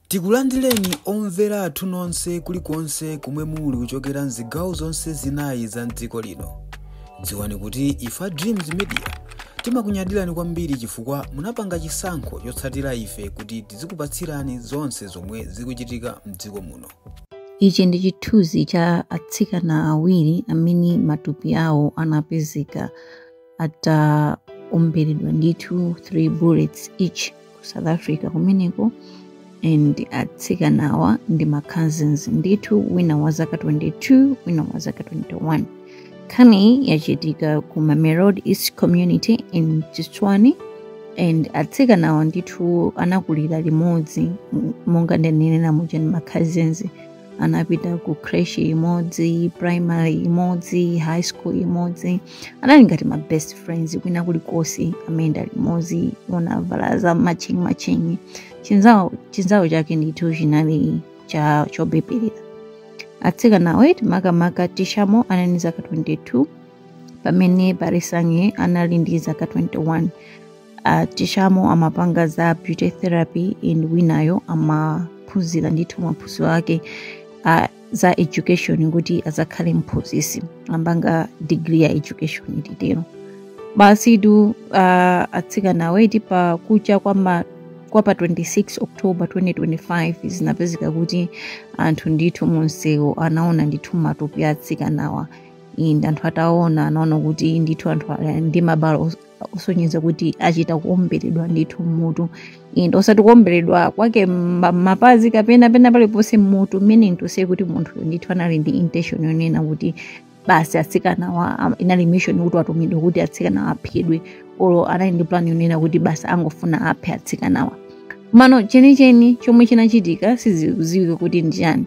Tikulandireni omvera athu nonse kulikonse kumwe muli kuchokera mzigawo zonse zinayi za mdziko lino. Dziwani kuti ifa Dreams Media timakunyadirani kwambiri chifukwa munapanga chisankho chotsatira ife kuti tizikupatsirani zonse zomwe zikuchitika mdziko muno. Ichi ndi chithunzi cha atsikana awiri amene matupi awo anapezeka ataomberedwa ndithu 3 bullets each ku South Africa kumeneko, and atsikanawa ndi ma cousins ndithu, wina wa zaka 22, wina wa zaka 21. Nkhani yachitika ku Mamelodi East Community in Tshwane, and atsikanawa ndithu anakulira limodzi, monga ndanenera muja, ndi ma cousins. Anapita ku creche imodzi, primary imodzi, high school imodzi, anali ngati ma best friends. Kwina kulikonse amayenda limodzi, onavala za matching matching. Chinzawo chake ndithu chinali cha chobeberera. Atsikanawo, makamaka Tishamo, anali ndi zaka 22, pamene Parisange anali ndi zaka 21. Tishamo amapanga za beauty therapy and winayo amaphunzira ndithu maphunziro ake za education kuti azakhale mphunzitsi, amapanga degree ya education titero. Basitu atsikanawo eti pa kucha kwa pa 26 October 2025 zinapezeka kuti anthu ndithu munsewu anaona ndithu matupi a atsikanawa, and anthu ataona anaona kuti ndithu anthu ali ndi mabala osonyeza kuti achita kuomberedwa ndithu mmutu, and osati kuomberedwa kwake mapazi kapena pena paliponse, mmutu, meaning to say kuti munthuyo ndithu anali ndi intention yonena kuti basi atsikanawa inali mission kuti atumidwe kuti atsikanawa aphedwe, olo anali ndi plan yonena kuti basi angofuna aphe atsikanawa. Mano chenicheni chomwe chinachitika sizikudziwika kuti ndi chani.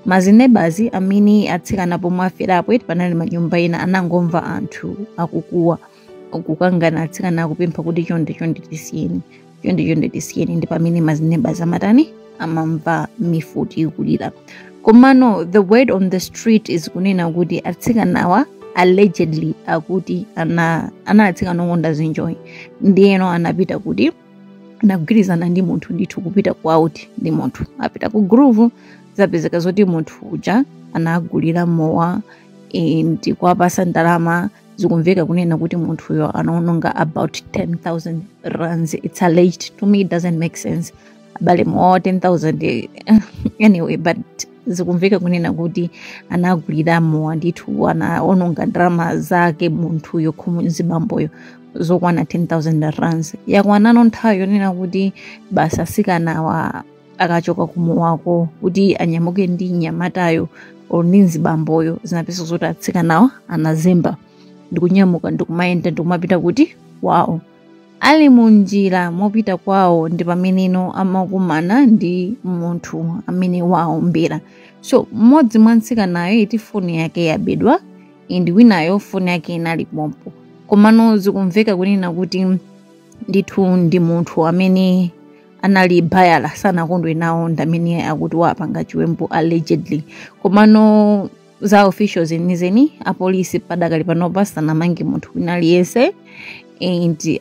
Mazi neighbors amene atsikana pomwe aferapo eti panali manyumba ena, anangomva anthu akukuwa, kukangana, atsikana akupempha kuti chonde chonde tisiyeni, chonde chonde tisiyeni. Ndi pamene mazi neighbors amatani, amamva mifuti ikulira. Komano the word on the street is kunena kuti atsikanawa allegedly akuti ana atsikana okonda zinjoyi, ndiyeno anapita kuti anagwirizana ndi munthu ndithu kupita ku out ndi munthu, apita ku groove, zapezeka zoti munthu uja anagulira mowa and kuwapasa ndalama. Zikumveka kunena kuti munthuyo anaononga about 10,000 rands. It's alleged. To me it doesn't make sense, abale, mowa 10,000. Anyway, but zikumveka kunena kuti anagulira mowa ndithu, anaononga ndalama zake munthuyo, mzibamboyo, zokwana 10,000 rands. Yakwanano nthawi yonena kuti basi asikanawa akachoka kumowako kuti anyamuke ndi nyamatayo or ndi mzibamboyo, zinapeza zoti atsikanawa anazemba ndikunyamuka, ndikumayenda, ndikumapita kuti kwawo. Ali munjira mopita kwawo ndi pameneno amakumana ndi munthu amene waombera. So mmodzi mwa mtsikanayo iti foni yake yabedwa and winayo foni yake inali pompo. Komano zikumveka kunena kuti ndithu ndi munthu amene anali bayala, sanakondwe nawo, ndi amene akuti wapanga chiwembu allegedly. Komano za officials zenizeni, apolisi padakali panopa sanamange munthu wina aliyense and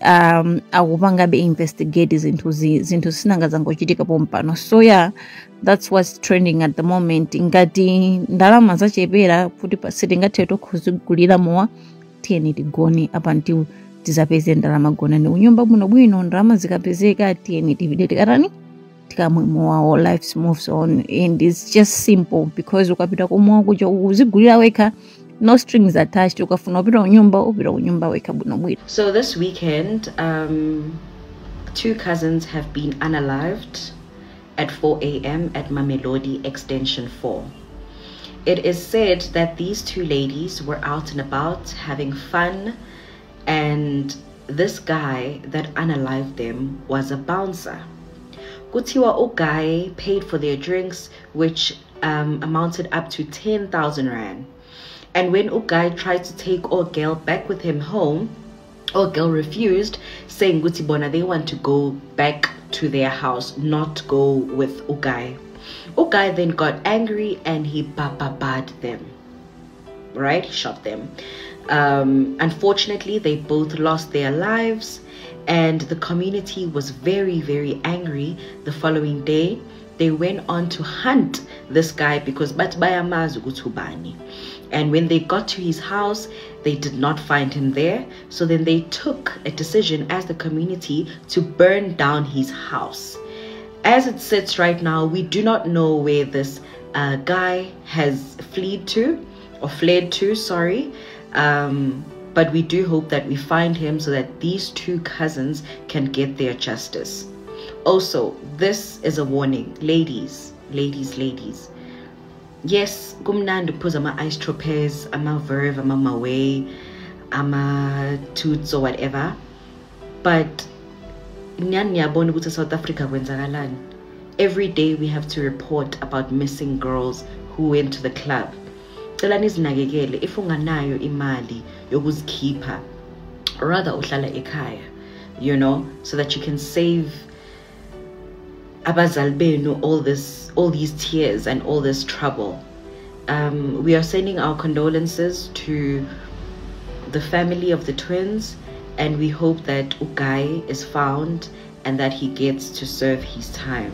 akupangabe investigate zinthu. Zinthu sinanga zangochitika pompano. So yeah, that's what's trending at the moment. Ngati ndalama zachepera kuti sitingathe tokuzigulira mowa, tiyeni tigone apa until tizapeze ndalama. Gonani kunyumba bwino bwino, ndalama zikapezeka tiyeni tipite tikatani, tikamwe mowawo. Life moves on and it's just simple because ukapita kumowa kuja uzigulira wekha, no strings attached. Ukafuna upita kunyumba, upita kunyumba wekha bwinobwino. So this weekend, two cousins have been unalived at 4 a.m. at Mamelodi Extension 4. It is said that these two ladies were out and about having fun, and this guy that unalived them was a bouncer. Kuthiwa uguy paid for their drinks, which amounted up to 10,000 rand. And when uguy tried to take girl back with him home, girl refused, saying ukuthi bona they want to go back to their house, not go with uguy. Uguy then got angry and he bababad them, right? He shot them. Unfortunately, they both lost their lives, and the community was very, very angry the following day. They went on to hunt this guy because bathi bayamazi ukuthi ubani. And when they got to his house, they did not find him there. So then they took a decision as the community to burn down his house. As it sits right now, we do not know where this guy has fled to, or fled to, sorry. But we do hope that we find him so that these two cousins can get their justice. Also, this is a warning. Ladies, ladies, ladies. Yes, kumnandi ukuphuza ama-Ice Tropez, ama-Verve, ama-Maway, ama-Toots or whatever. But niyani niyabona ukuthi South Africa kwenzakalani. Every day we have to report about missing girls who went to the club. Cela nizinakekele. If unganayo imali yokuzikhipha, rather uhlala ekhaya, so that you can save abazali benu all these tears and all this trouble. We are sending our condolences to the family of the twins, and we hope that Ugai is found and that he gets to serve his time.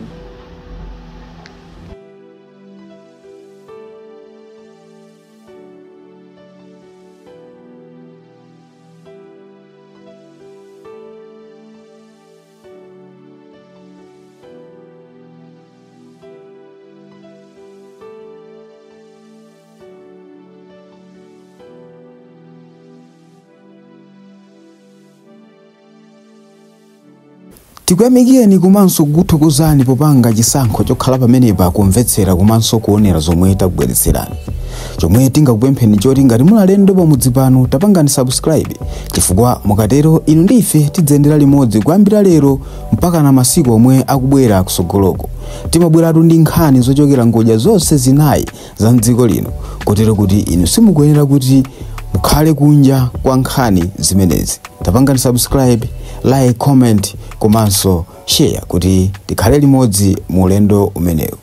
Tikuyamikeni komanso kukuthokozani popanga chisankho chokhala pamenepa kumvetsera komanso kuonera zomwe takubweretserani. Chomwe tingakupempheni choti ngati muli alendo pamudzi pano, tapangani subscribe, chifukwa mukatero inu ndi ife tidzayendera limodzi kuyambira lero mpaka na masiku omwe akubwera kusogoloko. Timabweratu ndi nkhani zochokera ngodya zonse zinayi za mdziko lino, kotero kuti inu simukuyenera kuti mukhale kunja kwa nkhani zimenezi. Tapangani subscribe, like, comment komanso share kuti tikhale limodzi mu ulendo umenewu.